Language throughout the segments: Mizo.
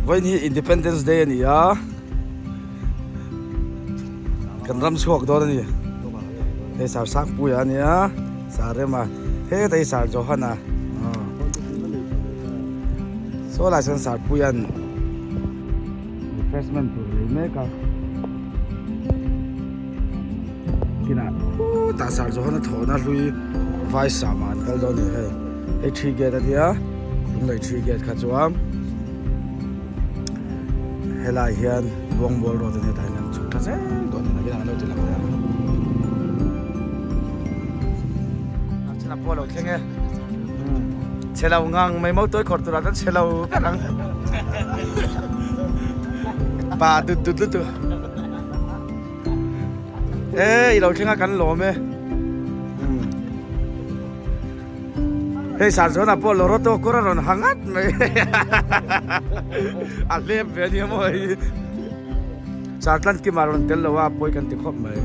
Vawiin hi Independence Day a ni a, kan ram chhuak dawn a ni. Hei Sir Sangpuia a nia, Sir Rema, hetah hi Sir Johana. Saw lai sawn Sir Puia'n refreshment tur lei mek a. Kinah khutah Sir Johana thawhna hlui vai samah an kal dawn a ni hei. Hei three gate a nia. Lunglei three gate kha chuan helai hian Luangmual road a nia tah hian an chhuk thla zel dawn a ni nakinah an lo ti lang leh ang. Chhela pawh a lo thleng e chhelo ngang mai motor khawrh turah chuan chhelo ber ang pa dut dut lutuk e i lo thleng a kan lawm e. Hei Sarzawnah pawh Loroto kawr a rawn ha ngat mai a hlep ve ania maw hei Sartlan kima rawn tel lo a pawi kan ti khawp mai.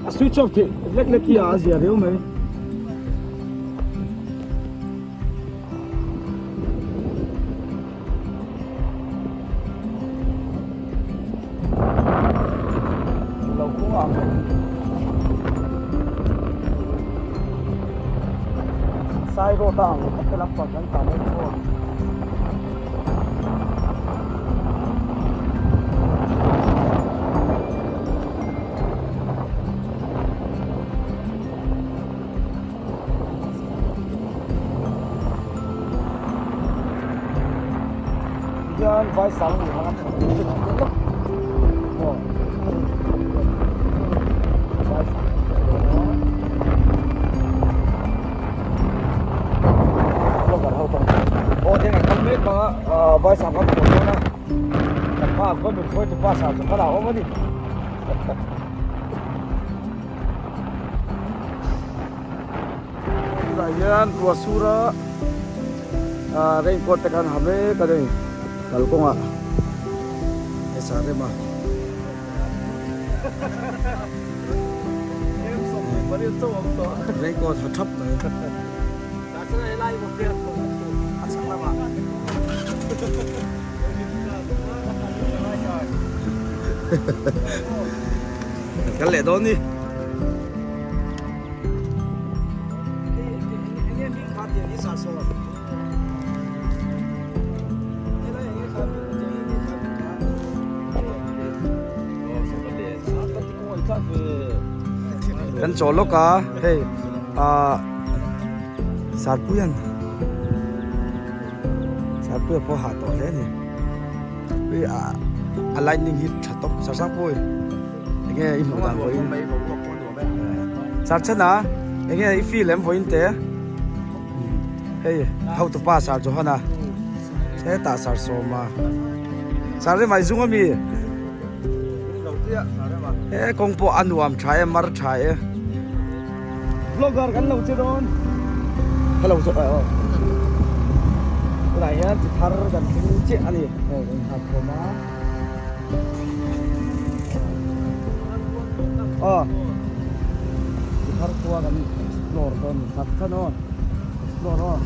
A switch off theih lek lek hi a zia riau mai. Lo kung ang sai road a ang tak lampang kan tlan dawn pawh. Hian vai sang ni hang vai sang kan pawh dawn a kan hmaah khuan min hruaitu pa sang chu kha lah a awm a ni. Tunah hian ruah sur a ah raincoat te khan ha mek a ni kalkawngah he sa rem a. Raincoat ha thap mai. Kan leh dawn ni. Kan chaw lawk a hei ah Sarpuian. Tlanpuia pawh a hah tawh hle a ni. Ui a a lightning hi tha tawp sar sang pawh enge i hmuh dan vawiin sar chhan a enge i feel em vawiin te hei hotupa sar Johana hetah sar sawma sar rema i zung ami he kawng pawh a nuam tha e mar tha e Vlogger kan lo che dawn. Hello zawk eh aw. Tunah hian chi thar kan thleng chiah a ni. Hei kan inhak khawm a. Aw. Chi thar khua kan explore dawn ni. Thar khan aw. Explore aw.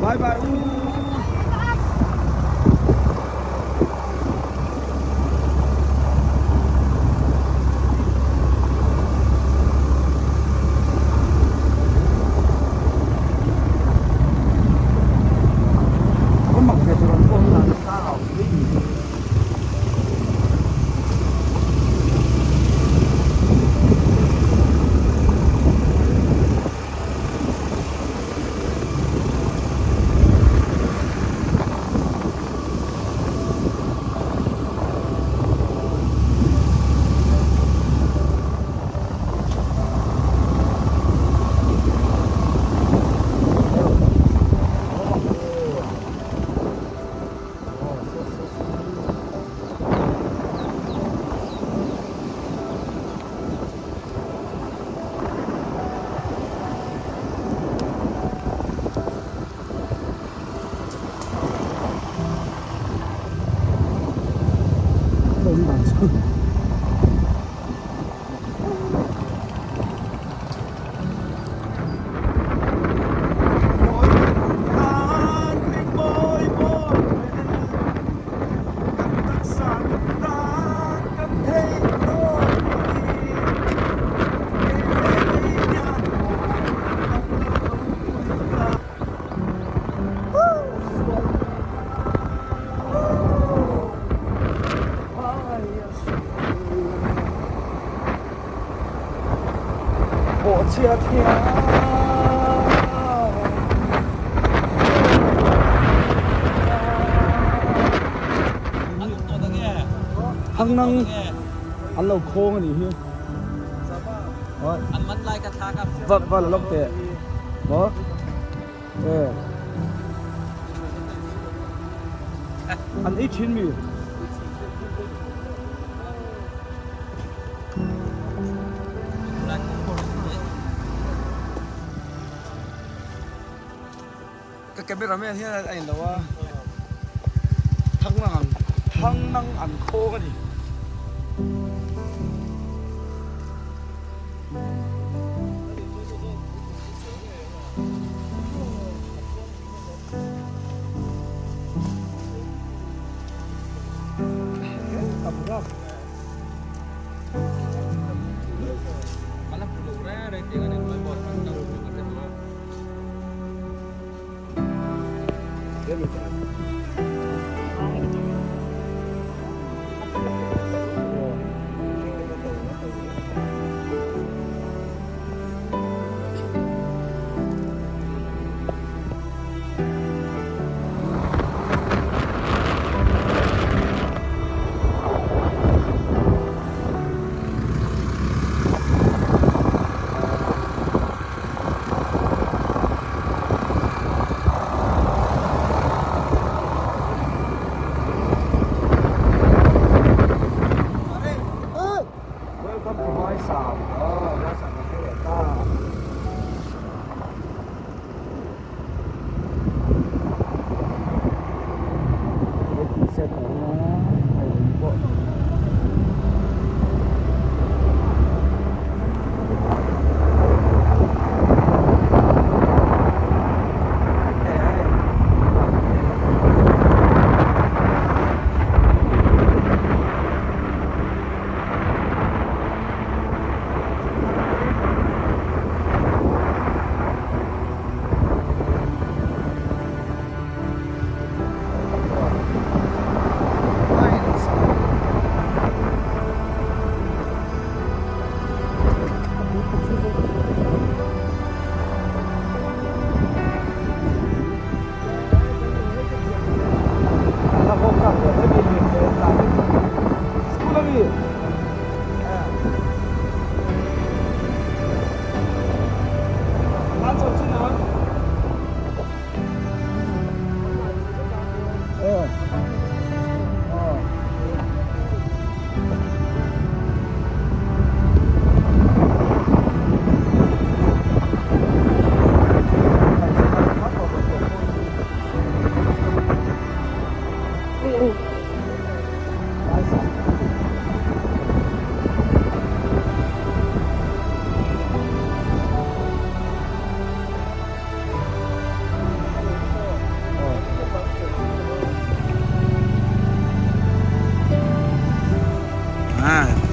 Bye bye u. Thang nang an lo khawng a nih hi. An man lai ka thla ka. Va va la lawk teh. Maw? Eh. An ei thin mi. Ka cameraman hian a inlo a thang nang ang thang nang an khawng a ni.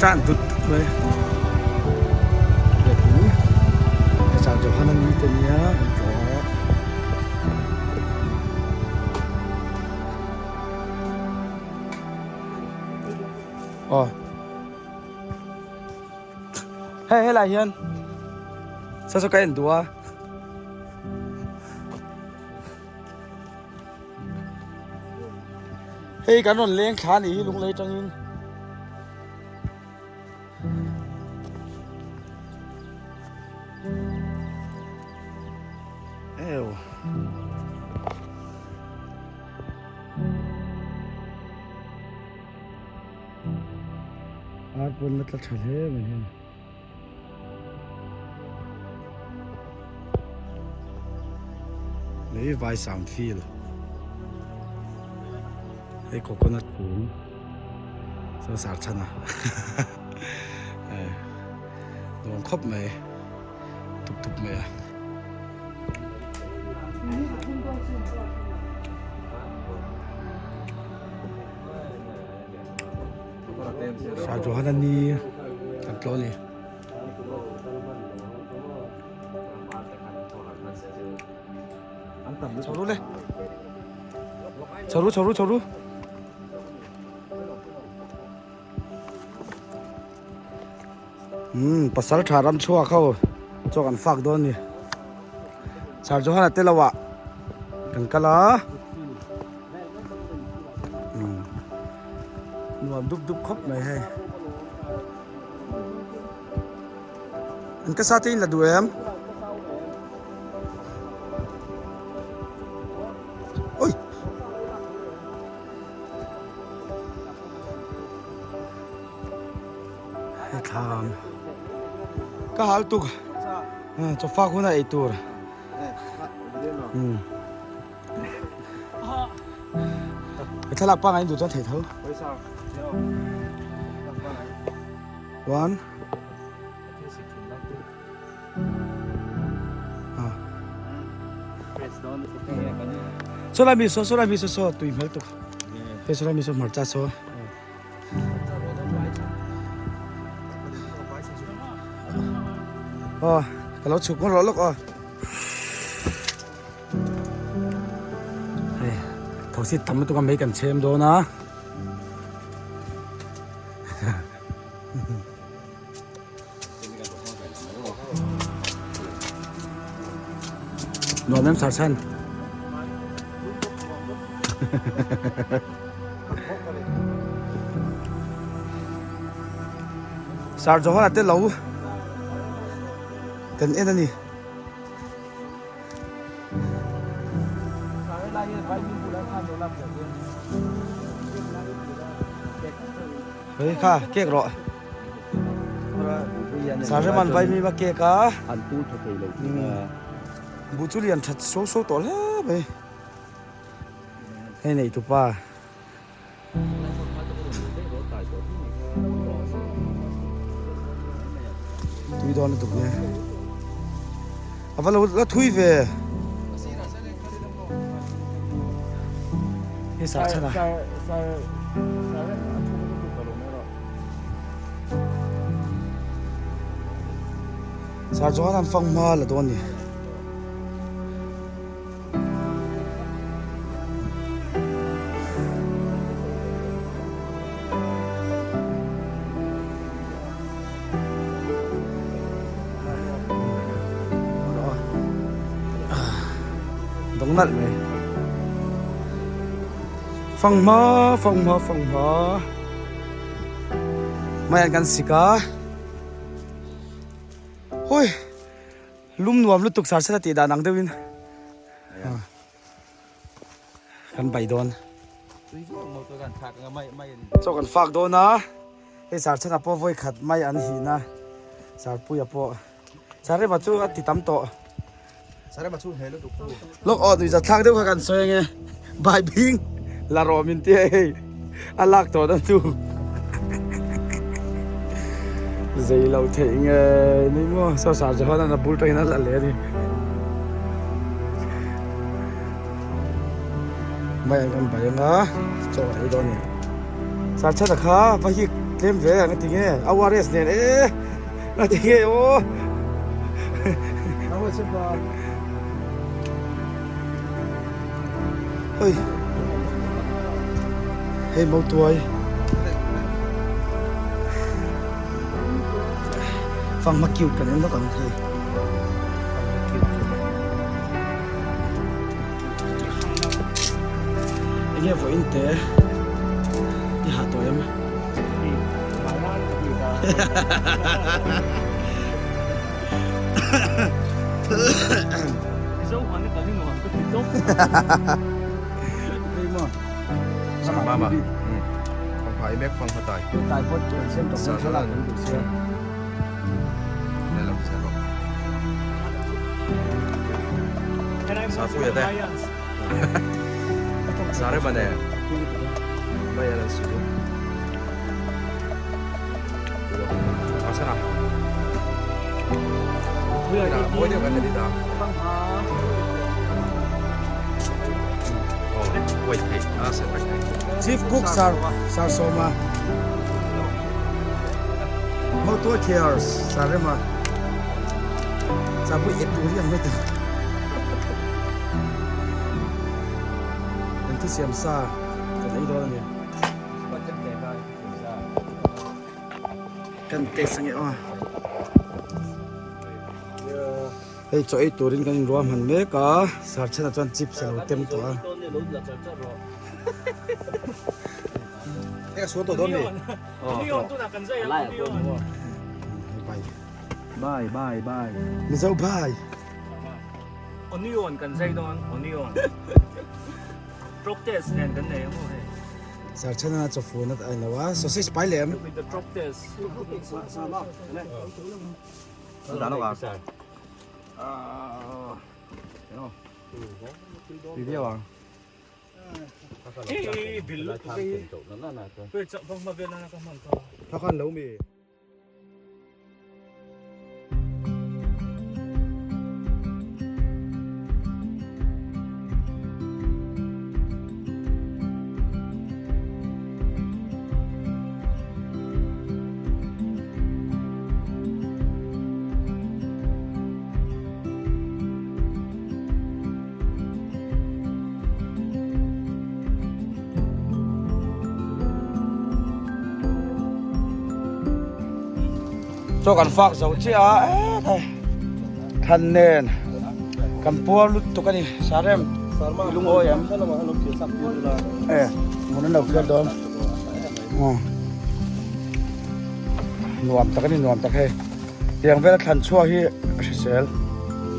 tan dut dut mai biakin hechang Johana ni te nia kan tlawh a. Aw hei helai hian saw saw ka en duh a. Hei kan rawn leng thla anih hi lunglei atangin. Ew. Ar pawn la tla tha hle mai hian. Lei vai sam fil hei coconut kung saw sar chhan a nuam khawp mai tup tup mai a. Sir Johan a ni kan tlawh a ni. Chho ru le. Chho ru chho ru chho ru. Hmm pasal tha ram chhuak ho chaw kan fak dawn a ni. Sir Johan a te lo ah kan kal a. Nuam dup dup khawp mai hei. An ka sa te in la duh em? Oi! Hei thlam. Ka hal tuk. Chawfak hun a ei tur. Hmm. Cái thlalak pangai in duh chuan thei tho. One. Saw lai mi saw saw lai mi saw saw tui hmel tuk. Hei saw lai mi saw hmarcha saw. Aw ka lo chhuk ngawt rawh lawk aw. Hei thosi tam lutuk a mei kan chhem dawn a. Nuam em sar chhan. Sar Johana te lo kan en a ni. Hei kha cake rawh. Sahreman vaimim a cake a. An tu tha thei lo tih a. Buh chu lian that so so tawh hle mai. Hei nei tupa. Tui dawn lutuk nge. A va lo la thui ve. Hei sar chhan a. Sar chuan an fang hma la dawn ni. Dawng nalh mai. Fanghma fanghma fanghma. Mai an kan sik a. Hui. Lum nuam lutuk sar sela tih dan ang deuhin kan bai dawn. Chaw kan fak dawn a, hei sar chhanah pawh vawi khat mai an hin a, sarpuia pawh sarema chu a ti tam tawh. Lawk aw nuihzat thlak deuh kha kan sawi ange bai bing la rawh min tia hei a lak tawh na chu zei lo theih nge ni maw saw sar Johan a bul tangin a la leh a ni mai an kan bai anga chaw an ei dawn a ni sar chhata kha va hik tlem. tlem ve a ngati nge a ORS nen e ngati nge aw. Hei hei mautuai fanghma cute kan en lawk ang hei. Enge vawiin te i ha tawh em? Mama Phai mek fang khatai Tai pawh chuan siam tawh kan thlalak kan duh sia. Sapuia te Sare bane Mai alan su Asana Moi deuh kan ni ta Oh wait hey a se tak Chief Cook Sar Sar Soma Motor Cares Sarema Chapui et tur hi ang hmet a. Kan thi siam sa kan ei dawn a ni. Kan test ange aw. Hei chaw ei turin kan inruah hman mek a, Sarchana chuan chips a lo tem tawh a. Bye bye bye. Mizo bye. Onion kan zai dawn onion. Drop test nen kan nei ang aw hei. Sarchana chaw fun a lo a, sausage pai lem. With the drop test. Video ang. Thakhan lo mi. Chaw kan fak zo chiah a e thai than nen kan puar lut tuk a ni sarem lungawi em e hmun an lo phiar dawn nuam tak a ni nuam tak hei. Tiang vela thlan chhuak hi a hrisel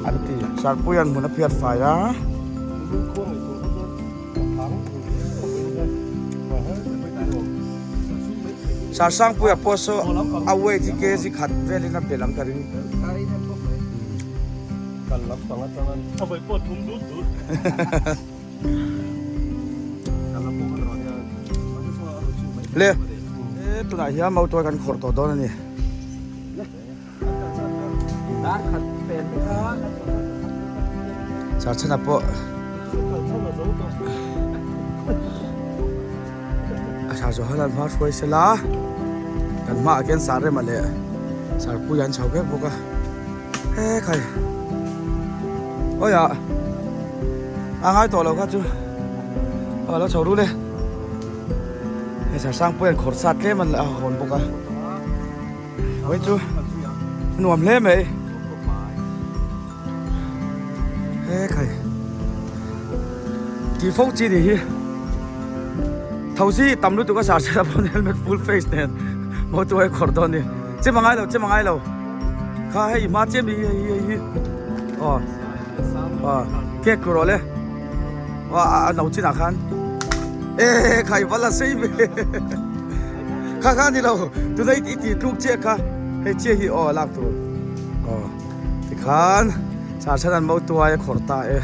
an ti. Sarpuia'n hmun a phiat fai a. Sarsangpuia pawh saw a weight hi kg khat velin a belh ang ka ring. Le tunah hian motor kan khawrh tawh dawn a ni. Chhana pawh a tha zawh hian an hma hruai sela kan hmaah khian Sarema leh Sarpuia an chho vek bawk a he khai awiah a ngai tawh lo kha chu a lo chho rul e hei Sarsangpuia an khawrh sa tlem a hawn bawk a. Hawi chu nuam hle mai he khai tih fo chi ni hi thosi tam lutuk a sar sela pawn helmet full face nen motor a khawrh dawn a ni chem a ngai lo chem a ngai lo kha hei i hma chiah mi hi hei hi hei hi aw aw cake tur rawh le aw a no chinah khan e khai val a sei ve. Kha kha ni lo tuna i tih tluk chiah kha hei chiah hi aw lak tur aw tikhan char chhan an mo tuai a khawrh ta e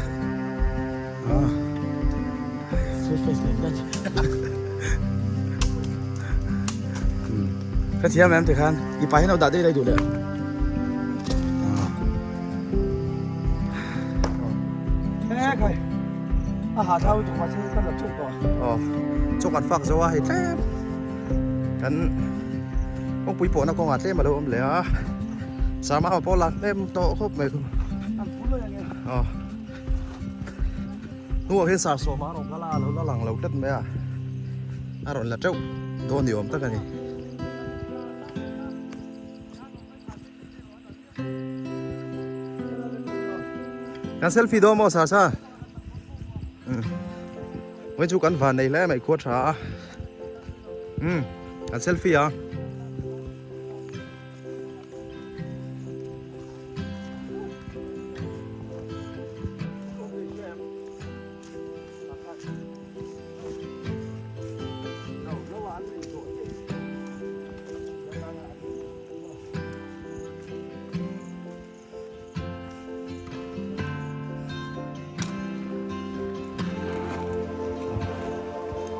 ka thiam em tikhan i pa hian lo dah daih daih duh leh a ha thau duh mahse ka la chuk tawh aw chaw kan fak zo a hei tlem kan Kawngpui pawhna kawngah tlem a lo awm leh a, Sarmama pawh lak hnem tawh khawp mai chu. Aw. Hnungah khian sar sawma a rawn kal a, a lo la lang lo tlat mai a, a rawn la teuh dawn ni awm tak a ni. Kan selfie dawn maw sar sa? Mai chu kan van nei hle mai khua tha a. Um kan selfie a.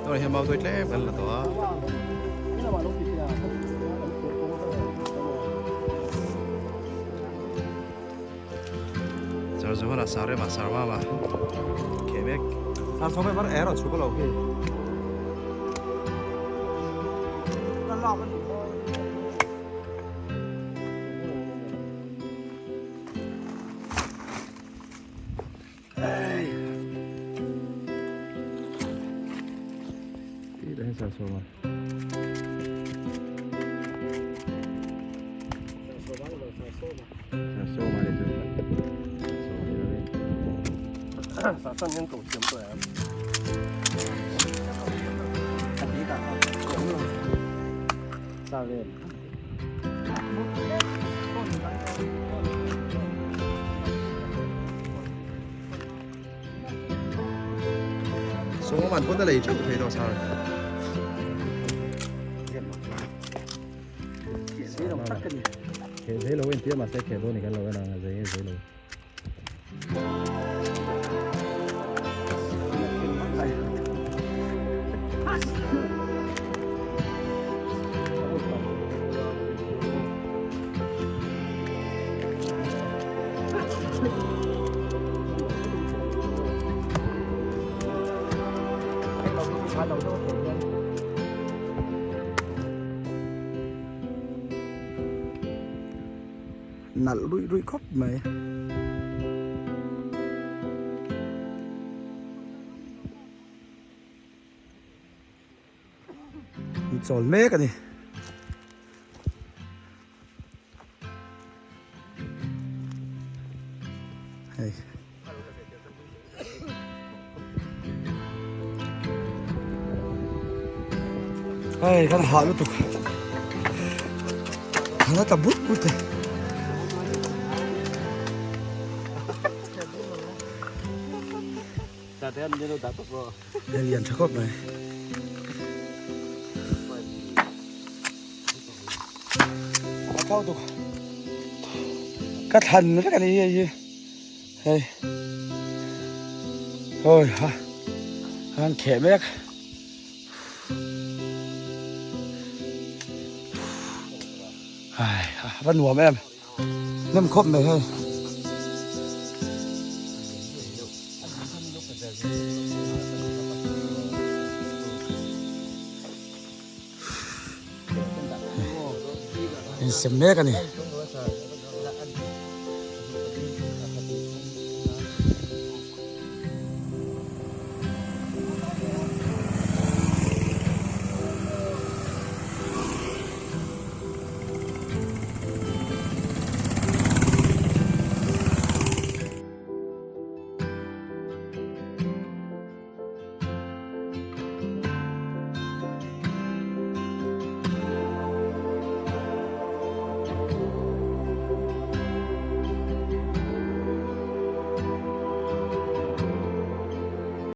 Tunah hian mau tawi tlem kan la tawh a. Char Johana sar rema sar mama khe mek. Sar sawm e var er a chhuk lo khi. Sawma man pawn a lei theuh thei tawh sar. Kheh zei lo in tia mahse kheh dawn ni kan lo en ang a zei nge zei lo. Nalh ruih ruih khawp mai. An chawl mek a ni. Hei. Hei kan hah lutuk. Kan la tla but but e. Hei lian tha khawp mai. A thau tuk. Ka thlan vek a ni hei hi. Hei. Ôi ha. Han kheh mek. Ai a va nuam em. Nem khawp mai hei. Insem mek a ni.